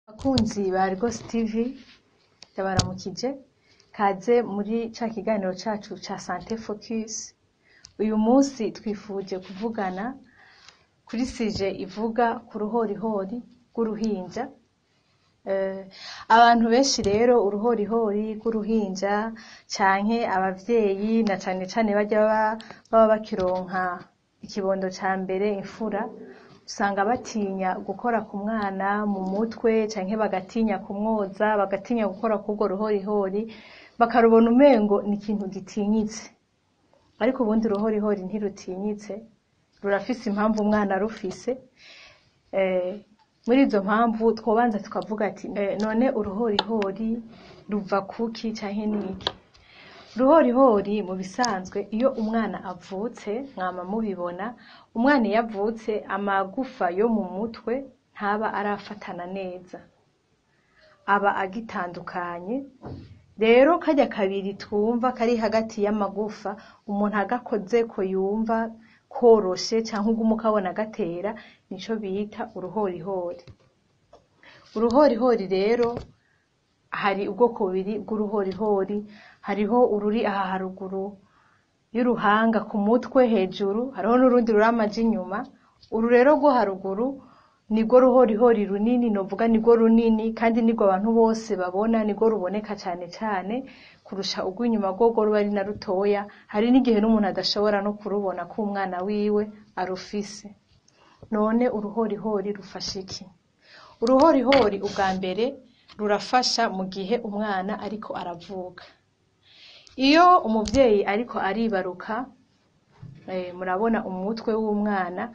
Bakunzi ba Argos TV, ndabaramukije. Kaze muri ca kiganiro cacu ca Sante Focus. Uyu munsi twifuje kuvugana kuri sujet ivuga ku ruhorihori rw'uruhinja. Abantu benshi rero uruhorihori rw'uruhinja canke abavyeyi, na cane cane barya baba bakironka ikibondo ca mbere, imfura, usanga batinya gukora ku mwana mu mutwe, canke bagatinya kumwoza, bagatinya gukora kurwo ruhorihori, bakarubona umengo ni ikintu gitinyitse. Ariko ubundi uruhorihori ntirutinyitse, rurafise impamvu umwana arufise. Muri izo mpamvu twobanza tukavuga ati none uruhorihori ruva kuki canke niki? Uruhorihori mu bisanzwe, iyo umwana avutse, mwama mubibona, umwana iyo avutse amagufa yo mu mutwe ntaba arafatana neza, aba agitandukanye. Rero karya kabiri twumva kari hagati y'amagufa, umuntu agakozeko yumva koroshe canke uguma ukabona gatera, nico bita uruhorihori. Uruhorihori rero, hari ubwoko bubiri bw'uruhorihori. Hariho ururi aha haruguru y'uruhanga ku mutwe hejuru, hariho n'urundi ruri amaja inyuma. Uru rero rwo haruguru nirwo ruhorihori runini, novuga nirwo runini kandi nirwo abantu bose babona, nirwo ruboneka cane cane kurusha urw'inyuma, rworwo ruba ari na rutoya. Hari n'igihe n'umuntu adashobora no kurubona ko umwana wiwe arufise. None uruhorihori rufasha iki? Uruhorihori ubwa mbere rurafasha mu gihe umwana ariko aravuka. Iyo umuvyeyi ariko aribaruka, murabona umutwe w'umwana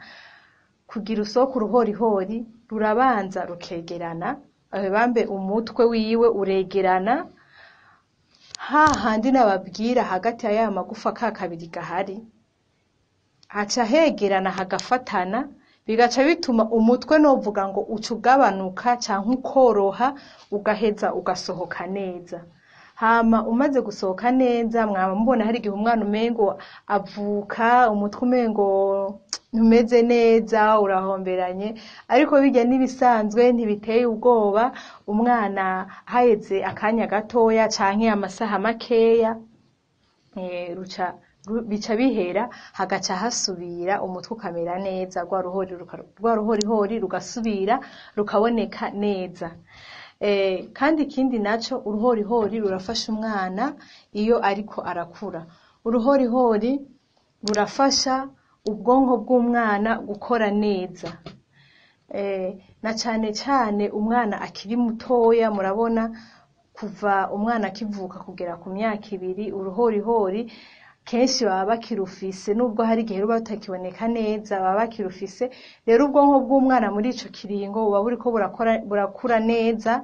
kugira usohoke, uruhorihori rurabanza rukegerana, bambe umutwe wiwe uregerana hahandi nababwira hagati ya ya magufa ka kabiri gahari, haca hegerana hagafatana, bigaca bituma umutwe, novuga ngo, uca ugabanuka canke ukoroha, ugaheza ugasohoka neza. Hama umaze gusohoka neza, mwaba mubona hari igihe umwana umengo avuka umutwe umengo ntumeze neza, urahomberanye, ariko birya n'ibisanzwe, ntibiteye ubwoba. Umwana haheze akanya gatoya canke amasaha makeya, ruca bica bihera, hagaca hasubira umutwe ukamera neza, rwa ruhorihori rugasubira rukaboneka neza. Kandi ikindi naco, uruhorihori rurafasha umwana iyo ariko arakura. Uruhorihori rurafasha ubwonko bw'umwana gukora neza, na cane cane umwana akiri mutoya. Murabona kuva umwana akivuka kugera ku myaka 2, uruhorihori kenshi baba bakirufise, nubwo hari igihe ruba rutakiboneka neza, baba bakirufise. Rero ubwonko bw'umwana muri ico kiringo buba buriko burakora, burakura neza,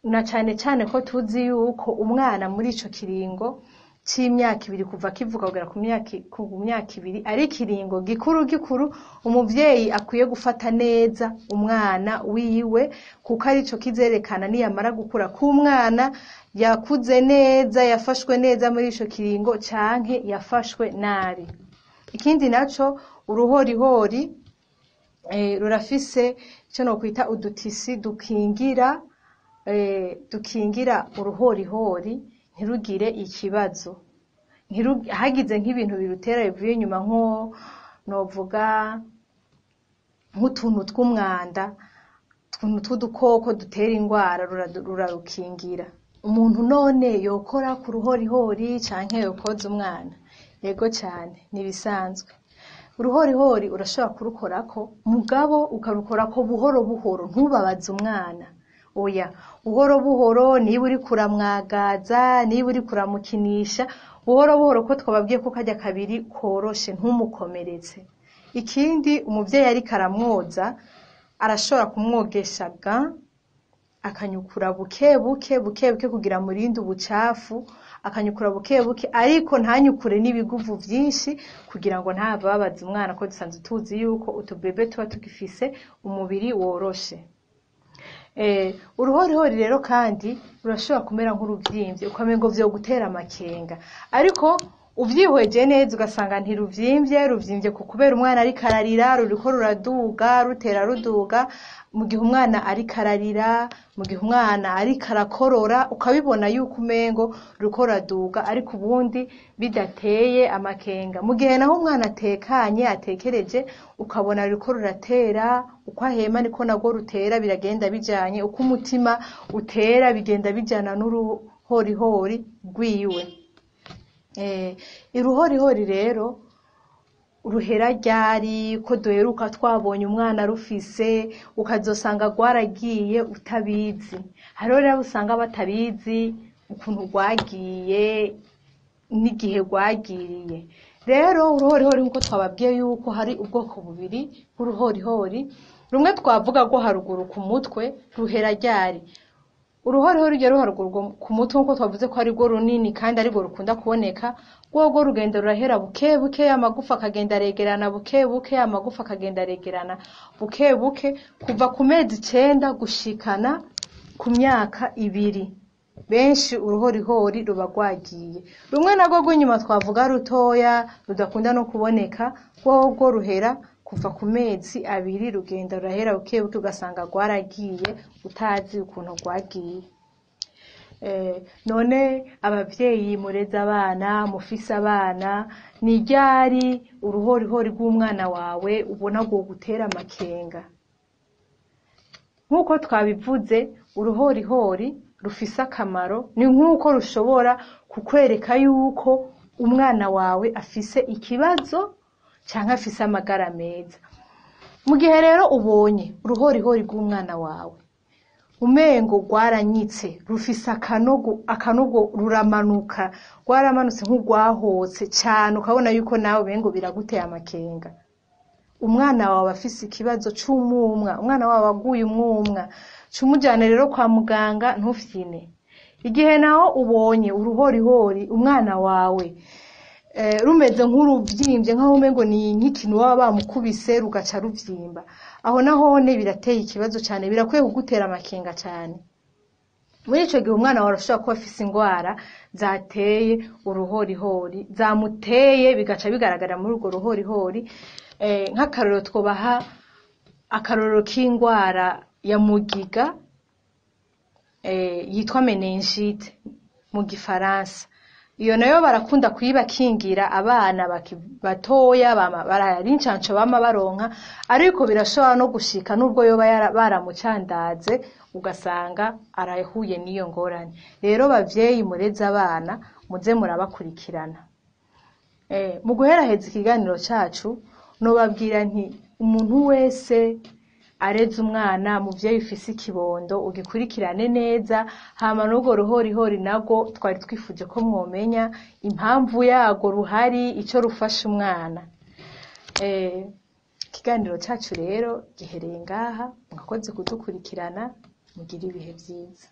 na cane cane ko tuzi yuko umwana muri ico kiringo c'imyaka 2, kuva akivuka kugera ku myaka 2, ari ikiringo gikuru gikuru umuvyeyi akwiye gufata neza umwana wiwe, kuko arico kizerekana niyamara gukura ko umwana yakuze neza, yafashwe neza muri ico kiringo, canke yafashwe nabi. Ikindi naco, uruhorihori rurafise ico nokwita udutisi dukingira uruhorihori ntirugire ikibazo. Hagize nk'ibintu birutera bivuye inyuma, nko novuga nk'utuntu tw'umwanda, utuntu tw'udukoko dutera ingwara, rurarukingira. Umuntu none yokora ku ruhorihori canke yokoza umwana? Yego cane, nibisanzwe. Uruhorihori urashobora kurukorako, mugabo ukarukorako buhoro buhoro, ntubabaze umwana, oya, buhoro buhoro. Niba uriko uramwagaza, niba uriko uramukinisha, buhoro buhoro, ko twababwiye ko karya kabiri koroshe, ntumukomeretse. Ikindi, umuvyeyi ariko aramwoza arashobora kumwogesha gants, akanyukura buke buke buke buke kugira amurinde ubucafu. akanyukura buke buke, ariko ntanyukure n'ibiguvu vyinshi kugira ngo ntababaze umwana, ko dusanzwe tuzi yuko utubebe tuba tugifise umubiri woroshe. Uruhorihori rero kandi rurashobora kumera nk'uruvyimbye, ukamengo vyogutera amakenga, ariko uvyihweje neza ugasanga ntiruvyimbye, ruvyimbye ku kubera umwana ariko ararira, ruriko ruraduga, rutera ruduga mu gihe umwana ariko ararira, mu gihe umwana ariko arakorora, ukabibona yuko umengo ruriko ruraduga, ariko ubundi bidateye amakenga. Mu gihe naho umwana atekanye atekereje, ukabona ruriko ruratera, uko ahema niko narwo rutera, biragenda bijanye, uko umutima utera bigenda bijana n'uruhorihori rwiwe. Uruhorihori rero ruhera ryari? Ko duheruka twabonye umwana rufise, ukazosanga rwaragiye utabizi. Hariho rero abo usanga batabizi ukuntu rwagiye n'igihe rwagiriye. Rero uruhorihori nkuko twababwiye yuko hari ubwoko bubiri bw'uruhorihori, rumwe twavuga rwo haruguru ku mutwe ruhera ryari? Uruhorihori rujya ruharuguru ku mutwe nkuko twavuze ko arirwo runini kandi arirwo rukunda kuboneka, rworwo rugenda rurahera buke buke, amagufa akagenda aregerana buke buke, amagufa akagenda aregerana buke buke, kuva ku mezi 9 gushikana ku myaka 2. Benshi uruhorihori ruba rwagiye. Rumwe narwo rw'inyuma twavuga rutoya rudakunda no kuboneka, rworwo ruhera kuva ku mezi 2, rugenda rurahera buke buke, ugasanga rwaragiye utazi ukuntu rwagiye. None abavyeyi mureze abana, mufise abana, ni ryari uruhorihori rw'umwana wawe ubona rwogutera amakenga? Nk'uko twabivuze, uruhorihori rufise akamaro, ni nk'uko rushobora kukwereka yuko umwana wawe afise ikibazo canke afise amagara meza. Mu gihe rero ubonye uruhorihori rw'umwana wawe umengo rwaranyitse, rufise akanogo, akanogo ruramanuka, rwaramanutse nk'urwahotse cane, ukabona yuko nawe umengo biraguteye amakenga. Umwana wawe afise ikibazo c'umwumwa, umwana wawe aguye umwumwa, cumujane rero kwa muganga, ntufyine. Igihe naho ubonye uruhorihori umwana wawe rumeze nk'uruvyimbye, nkaho umengo ni nk'ikintu baba bamukubise rugaca ruvyimba, aho nahone birateye ikibazo cane, birakwiye kugutera amakenga cane. Muri ico gihe umwana wawe arashobora kuba afise ingwara zateye uruhorihori, zamuteye bigaca bigaragara muri urwo ruhorihori. Nk'akarorero twobaha akarorero k'ingwara ya mugiga, yitwa meningite mu gifaransa. Iyo nayo barakunda kuyibakingira abana batoya, hari incanco bama baronka, ariko birashobora no gushika nubwo yoba baramucandaze, ugasanga arahuye n'iyo ngorane. Rero bavyeyi mureze abana, muze murabakurikirana. Mu guheraheza ikiganiro cacu, nobabwira nti umuntu wese areze umwana, muvyeyi ufise ikibondo, ugikurikirane neza, hama n'urwo ruhorihori narwo twari twifuje ko mwomenya impamvu yarwo ruhari, ico rufasha umwana. Ikiganiro cacu rero gihereye ngaha, mwakoze kudukurikirana, mugire ibihe vyiza.